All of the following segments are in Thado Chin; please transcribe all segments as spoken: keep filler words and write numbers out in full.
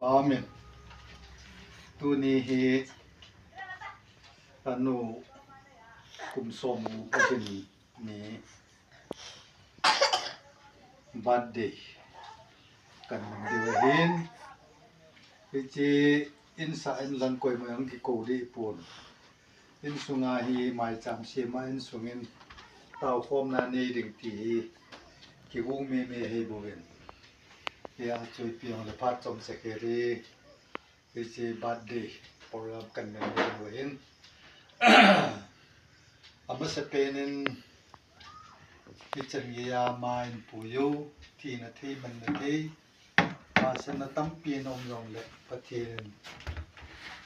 Amen. Tuni hi anu kum som gup ahin ni birthday kan mang diu ahin. Hiche insa inlang koima jong kikou deh pon. Insunga hi maicham sema insungin taokhomna nei ding ti hi kigong meme ahi bouvin. Hia chupi jongle phat chomcha kit hi, hiche birthday program kan nei ding ahin. Amasapen in hichan geiya ma in puiyu, thina thei, manna thei, tahsanna tampi in um jongle Pathen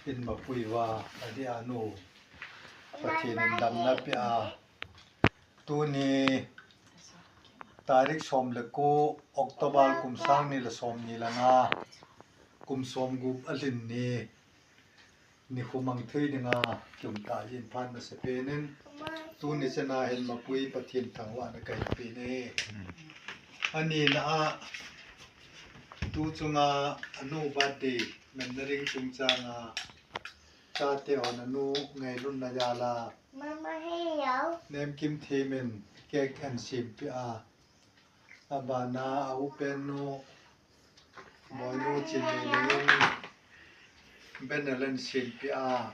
in mapui uva, adeh a anu Pathen in damna apeh a, tuni tarik som le ko October kum sang ni le som ni le nga, kum som gup alhin ni, nikho mang thei dinga kium ta jin phat masapen in, tuni chana hin mapui Pathen thangvahna kahin pe ahi. Ani na a, tu chunga anu birthday manna ding chungchanga chate hon anu ngailutna jal a Mama, hey, yo. Nemkim Them in cake ahin sempeh a, abana a upen nu Boinu Chinneileng in banner ahin sempeh a,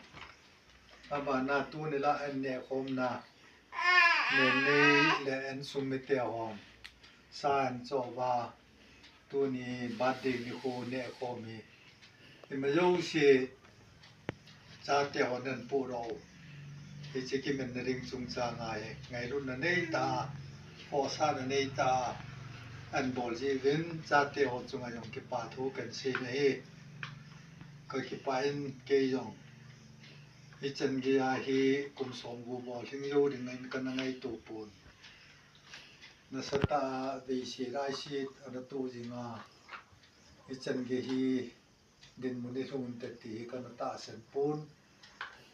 abana tuni la an nehkhomna Nennei le insung mite hon sa ahin choh uva, tuni birthday nikho nehkhom hi ima jouse chate hon ahin podoh u. Hiche kimanna ding chungchanga hi ngailutna neitah a, khohsahna neitah a ahin bol jeh uvin chate ho chunga jong kipa thu kahin sei ahi. Kakipah in kei jong hichan geiya hi kum som gup bol lhing jou dingin kana ngaito pon. Nasatah a veise laiset ana toh jinga, hichan gei hi dinmun ilhung inte ti hi kana tahsan pon.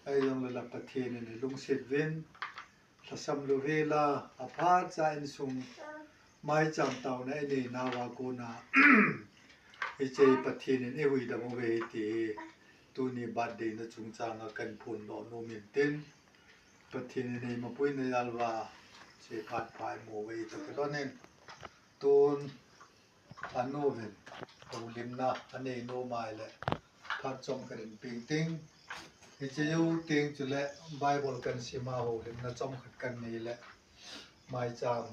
Ahijongle la Pathen in ilungset uvin, lhasam lou hela, aphatcha insung maicham taona inei nauva kona hiche Pathen in eihuhdam uve ti hi tuni birthday na chungchanga kahin phondoh nom in tin, Pathen in eimapuina jal uva hiche phat pha imu uve ti kalhon in, tun anuvin houlimna anei nom ahile phat chomkhat in pe inting. Hiche jou teng chule Bible kahin sima houlimna chomkhat kahin nei le maicham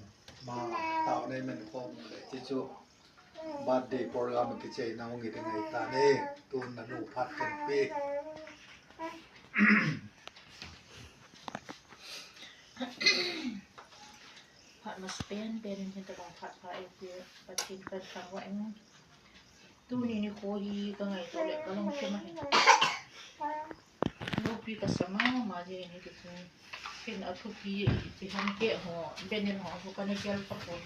ma taona iman khom le hiche chu birthday program kicheina hung hi ding ahitan e. Tun nanu phat kahin pe. Phat masapen pen in hitobang phat pha eipeh Pathen kathangvah in. Tuni nikho hi kangaito le kalungthim ahi. Loupi kasa mama jeng in hiti chun. Ken athupi ipi ham keh ho, banner ho, ho kana gel tapon.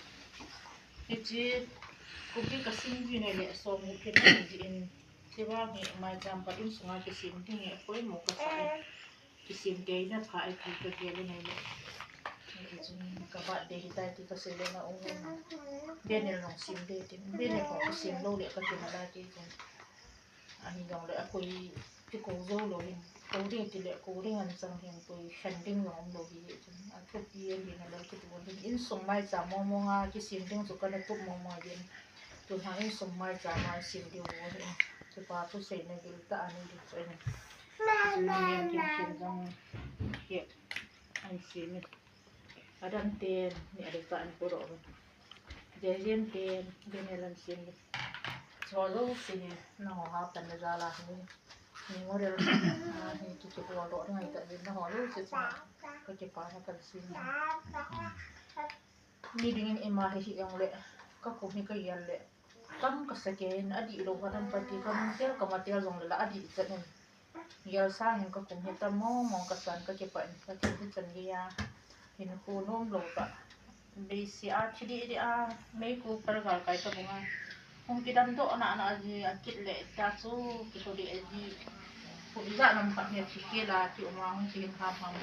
Hiche Kuki kasem jing le som gup kit jeh in, hiche vang hi maicham khat insunga kisem ding hi apoimo kasah e. Kisem keina pha e ti kagel in ahile, hichun ka birthday hitai ti kasei le na um, banner jong sem ding tin, banner ho kisem lou le kati nalai ti chun. Ahijongle akoi kikou jou lou hin, kou ding tile kou ding anchang hin, koi khen ding jong umlou hi chun, athupi ahi nalai kiti bou hin, insung maicham mong monga kisem ding chu kana tup mong mong in, tun ha insung maicham a sem diu bou hin, kipa thuseina giltah anei ding chu ahin. Chun Nemkim Them jong cake ahin sem in. Adam ten ni ading ka ahin podoh uvin. Jejen ten banner ahin sem in. Hiche jouse hi nangho hapanna jal a hi memorial a hi kikiboldoh ding ahitah jeh in nangho jouse chunga kakipana kahin sem in. Mi dingin ima hi hijongle kakum hi kagel le kam kasa kei in, adihlou khat ahin pan ti, kamu tel kama tel jongle la adih chan in. Gel sangin kakum hi tam mong mong kasan, kakipah in, Pathen hichan geiya hinkho nomlou tah, beisei a thi deh deh a, meikhu kalgal kai tabanga hung kidamdoh nana jeh a kit le ta chu kitho deh ji. Ijat nam khat hi thi kei la kium a hung kihin ham ham.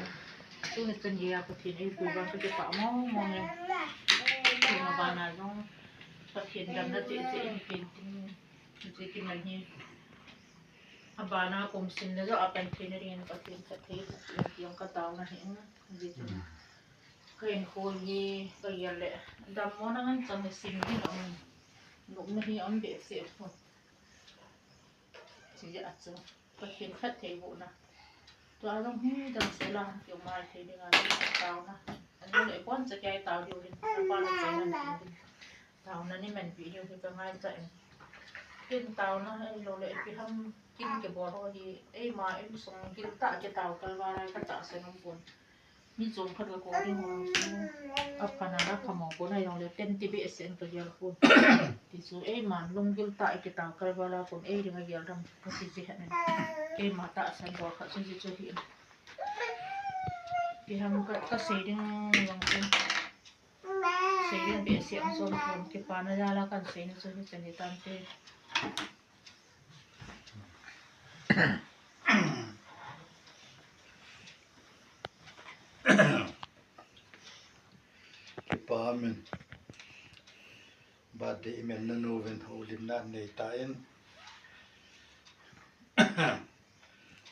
Tuni chan geiya Pathen eipui vang kakipah mong mong e. Tuna bana jong Pathen damna cheh cheh in pen tin, hiche kiman hi Abana kum sim le jo a pan thei na dingin Pathen phattheiboh in tiang ka tauna hi in. Ji chu. Ka hinkho hi ka gel le dammo na ngan chang le sim ding a um. Nopna hi a um behseh pon. Ji a chu. Pathen phattheibohna. Tua jong hi damsel a hung kimaithei dinga ka tauna. Ahilouleh boncha kei tao diu hin. Apa na chang na ding. Tauna nei manpeh diu hi ka ngaichan. Ken tauna ahilouleh ipi ham ken kibol ho hi eima insung giltah a kitao kalval a ka tahsan um pon. Mi chom khat ka kou ding ho, a pha na la pha mo pon ahilouleh ken ti behseh in ka gel pon. Ti chu eiman lunggil tah a kitao kalval a kon ei ding a gel dam ka ti ji hen. Keima tahsan bol khat chu ji chu hi in. Ipi ham ka, ka sei ding jong chu. Sei ding behseh a um pon, kipana jal a kan seina chu hiche ni tante. Kipa min. Birthday imelna nu vin houlimna nei tan.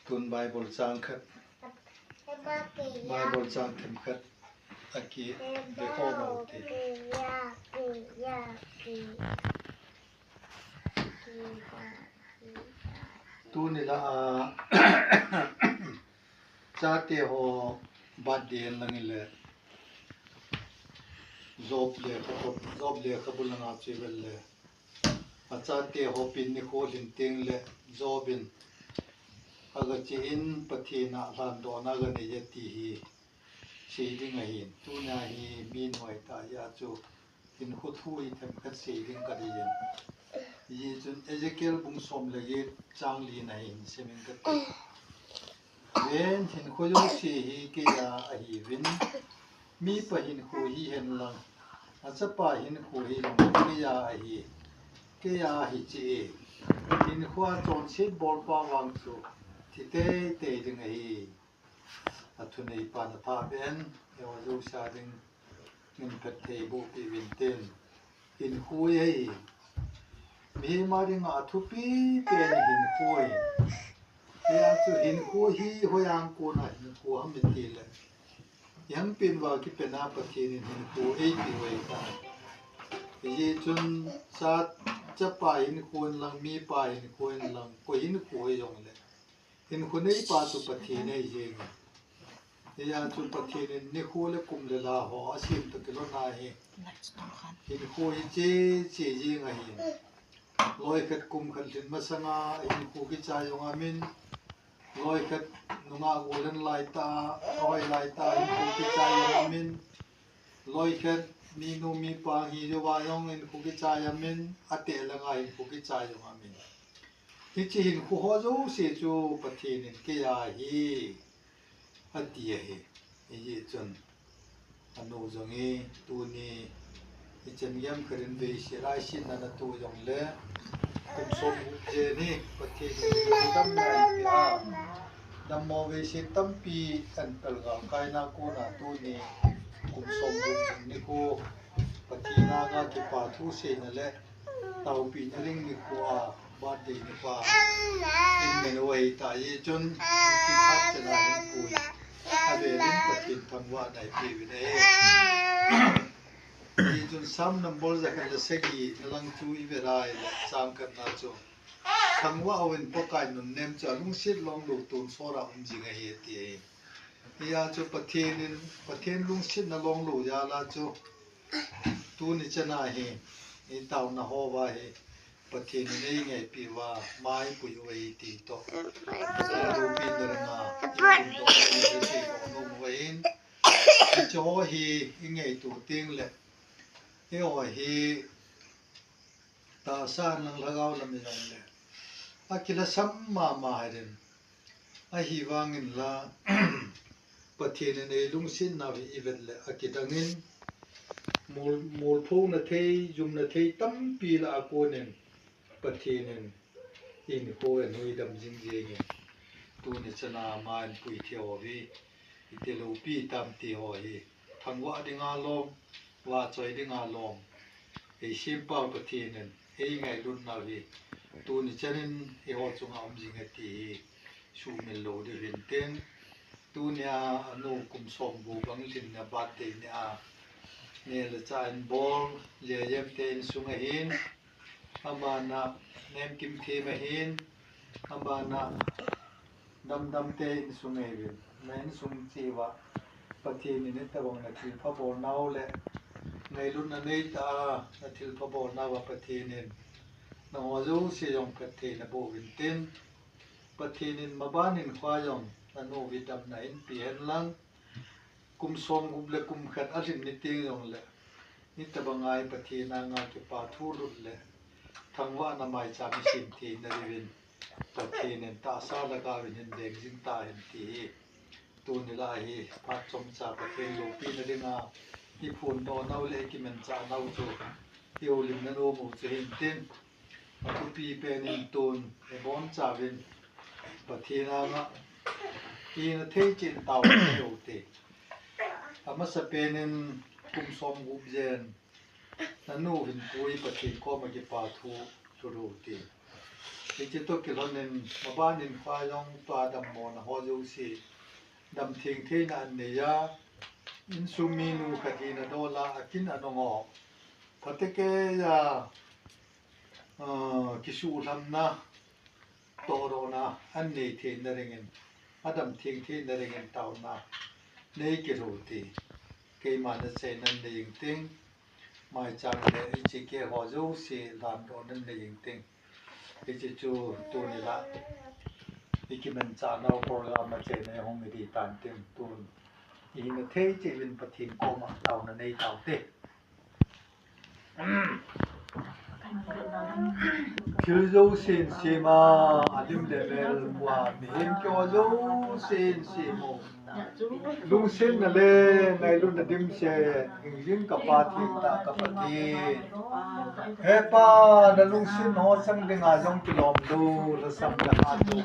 Tun Bible chang khat, Bible chang themkhat akive khom u hite. Tuni la a, chate ho birthday lang le, Job lekhabu, Job lekhabu langa chu ivet le, achate ho pin nikho lhin teng le Job in aga che in Pathen a lhandohna aga nei e ti hi sei ding ahin. Tunia hi mi nuai tah hia chu hinkho thu hi themkhat sei ding ka dei in. Hijeh chun Ezekiel bung som le get chang li na hin simin kati. Ven, hinkho jouse hi keia ahiuvin, mipa hinkho hihen lang, achapa hinkho hihen lang keia ahi, keia ahi che e. Hinkho a chonset bolpa vang chu thi teitei ding ahi. Athuneipan athah ben, eiho jouse a ding min phattheiboh peh uvin tin. Hinkho hi, mihem a dinga athupi pen hinkho ahi. Hijeh chun hinkho hi hoiya kona hinkho ham iti le, iham pen uva kipen a Pathen in hinkho eipeh u ahitai. Hijeh chun cha, chapa hinkho in lang, mipa hinkho in lang, koi hinkho hijongle, hinkho neipa chu Pathen ahi jeng e. Hijeh chun Pathen in nikho le kum le lha ho asem toh kilhon a hi hinkho hi che che jeng ahi. Loikhat kum khat lhin masanga hinkho kichai jong aumin, loikhat nungah gollhang laitah, ahoi laitah hinkho kichai jong aumin, loikhat minu mipa hi jouva jong hinkho kichai aumin, ateh langa hinkho kichai jong aumin. Hiche hinkho ho jouse chu Pathen in keia ahi, ati ahi. Hijeh chun anu jong hi tuni hichan geiya khat in veiset laisetna natoh jongle, kum som gup jen hi Pathen in damna eipeh a, dammo veiset tampi anpel galkaina kona tuni kum som gup nikho Pathen anga kipa thu seina le taopehna ding nikho a birthday nikho a in min u ahitai, hijeh chun hiche phat chana hinkho hi avel in Pathen thangvahna eipeh uvin ahi. Hijeh chun Psalm number jakhat le sagi na lang chu ivet a ahile chang khatna chu, thangvah uvin Pakai nunnem chu alungset longlou tonsot a um jing ahi ati ahi. Hijeh chun Pathen in, Pathen lungsetna longlou jal a chu tuni chana hi itaona houva hi Pathen in eingaipeh uva maipui u ahi ti toh, loupina dinga ikumdoh u, iseidoh nom u ahin. Hiche ho hi ingaito tengle, eiho hi tahsa lang lhagao lam hijongle akilhasam mama hidin. Ahivangin la Pathen in eilungsetnau hi ivet le akidangin, mol, molphona thei, jumna thei tampi lah a konin Pathen in hinkho eihuhdam jing jengin, tuni chana ama in puithei ho hi iti loupi tam ti ho hi thangvah dinga lom, vahchoi dinga lom, eisempau Pathen in eingailutnau hi Tuni chanin eiho chunga um jing e ti hi sumil lou diu hin tin. Tunia anu kum som gup bang lhinna birthday nia neh le chah in bol, Liajem te insung ahin, abana Nemkimthem ahin, abana Damdam te insung ahiuvin. Na insung cheh uva Pathen in hitabang na thilpha bolnau le ngailutna neitah a na thilpha bolnauva Pathen in nangho jouse jong phatthei naboh uvin tin. Pathen in maban hinkhoa jong nanu hi damna hinpe hen lang, kum som gup le kum khat alhin ni teng jongle, hitabanga hi Pathen anga kipa thu lut le thangvahna maicham isem theina diuvin Pathen in tahsa lhagao in hin deng jing tahen ti hi tuni lah hi phat chomcha Pathen loupina dinga iphondoh nau le ikimanchah nau chu ihoulimna nom u chu hin tin. Athupi penin tun ibonchauvin Pathen anga hina thei cheh in taona nei u hite. Amasapen in kum som gup jen nanu hinkho hi Pathen koma kipa thu lhut u hite. Hiche toh kilhonin maban hinkhoa jong tua dammona ho jouse damtheng theina anei a, insung minu khat hina dol a akin anung ho phatecha, ah, kisuhlhamna, tohdohna anei theina dingin, adamtheng theina dingin taona nei kit u hite. Keima nachaina nei jing ting, maicham le hiche cake ho jouse lhandohna nei jing ting. Hiche chu tuni lah ikimanchah nau program achaina ihung hi ding tan tin tun ihina thei cheh uvin Pathen koma taona nei tau hite. Thil jousen sema, alim le mel pua, mihem keiho jousen sema. Lungsetna le ngailutna dimset, hingjing ka Pa thengtah ka Pathen. He Pa, na lungset ho chang dinga jong kilom lou, lhasam le hatah.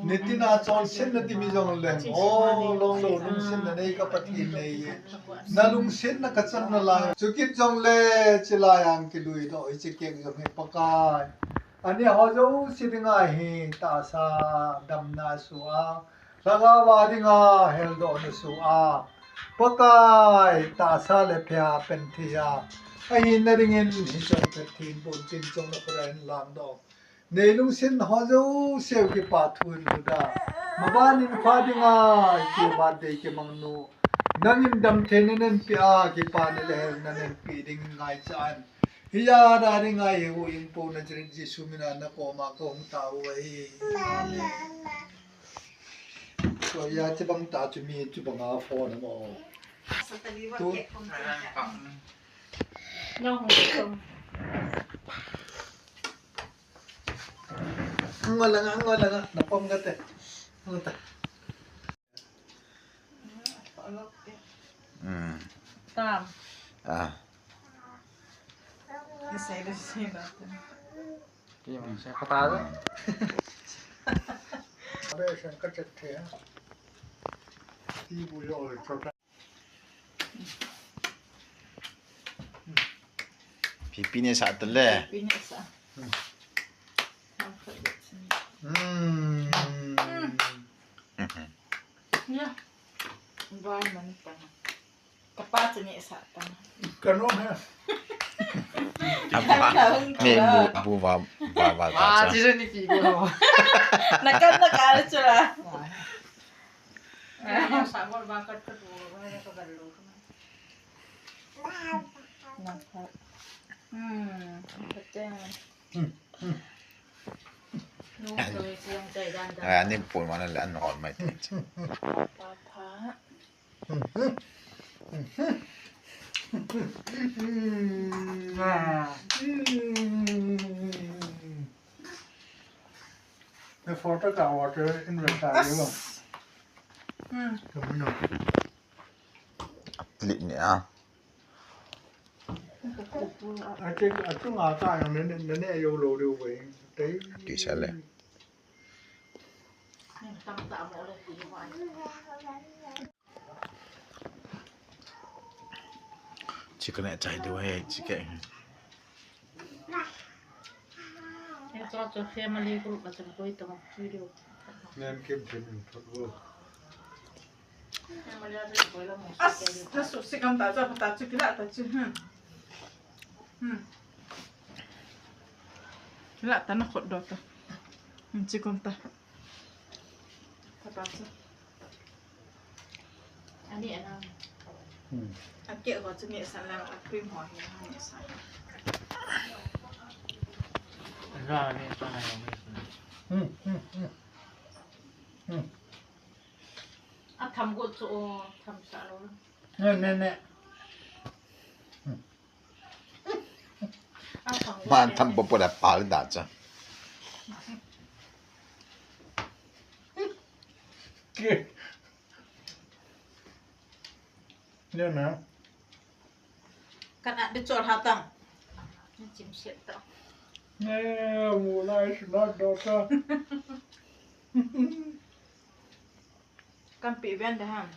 Nitina chonsetna dim jongleng, o, long lou lungsetna nei ka Pathen nei. Na lungsetna kachang nalai. Chukit jongle, chulai a kilui doh, hiche cake jong hi Pakai. Aneo jouse dinga hi tahsa damna soh a, lhagao a dinga heldohna soh a, Pakai tahsa le phia penthei a, ahina dingin hiche Pathen pon tin chong na pura hin langdoh. Nei lungset ho jouse u kipa thu in lhut a, maban hinkhoa dinga, hiche birthday kimangnu, nangin damtheina nahin peh a, kipana le helna nahin peh dingin ngaichan. Hijat a dinga hiche houin po Nazareth Jesu mina nakoma kahung tao u ahi. Amen. Soh a, chubang tah chu mi chubanga phone mo. Tu. Ngol langa, ngol langa, napom kate. Ngol ta. Mm. Tam. Ah. Isai da sai da. Ti man sa kata da. Abe san ka chat the. Ti bu yo chota. Pipi ne sa tale. Pipi ne sa. Hmm. Ya. Bai man ta. Kapa tu ne sa ta. Kanu ha. Apa? Ni bu, bu ba, ba, ba, ba. Ah, ti ni pi bu. Nakan nakal chula. Sabor ba kat kat bu ba ka galu. Naka. Hmm, betul. Ai, ani pun mana le an hol mai te. Papa. The photo ka water in the car. Hmm. Atli ni a. Ati, ati nga ta yang ne, ne, ne yo lo de we. Te. Ti sa le. Chicken e chai de we, chicken. Cho cho family group a chang koi tang video. Nan kim chen in thot go. As, na su si kam ta cho ta chu kila ta chu. Hmm. Hmm. Kila ta na khot do ta. Hmm, chi kom ta. Ta ta chu. Ani ana. Hmm. A ke ho chu nge san lang a cream ho hi nge san. Ra ni pa na yong ni. Hmm, hmm, hmm. Hmm. A tham go chu o tham sa lo. Ne, ne, ne. Hmm. Man tham po po da pal da cha. Ke. Ne na. Kan a de chol ha tang. Ni chim set ta. Ne, mu lai sna do ta. Kan pi ven da ham.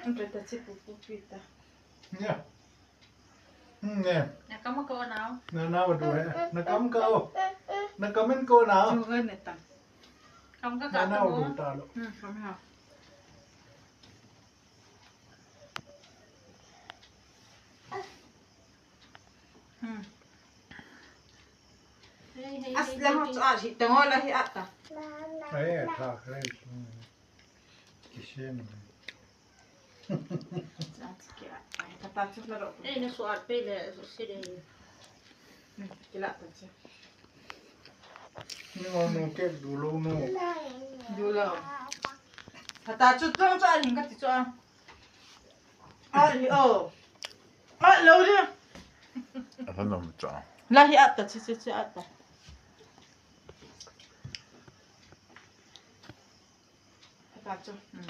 An pe ta chi pu pu pi ta. Ne. Hmm, ne. Na kam ko na. Na na wa du he. Na kam ka o. Na kam en ko na. Chu ga ne ta. Kam ka ka. Na na wa du ta lo. Hmm, kam ha. Hmm. As la ho chu a hi tang o la hi ata. Ai, ta, ai. Hmm. Kisem. Ei, na suat pe le, su se de. Kila ta che. Ni o no ke du lo no. Du lo. Hata chu tong chu a ling ka ti chu a. A li o. A lo de. A tha nom cha. La hi ata che che che ata. Hata chu. Hmm.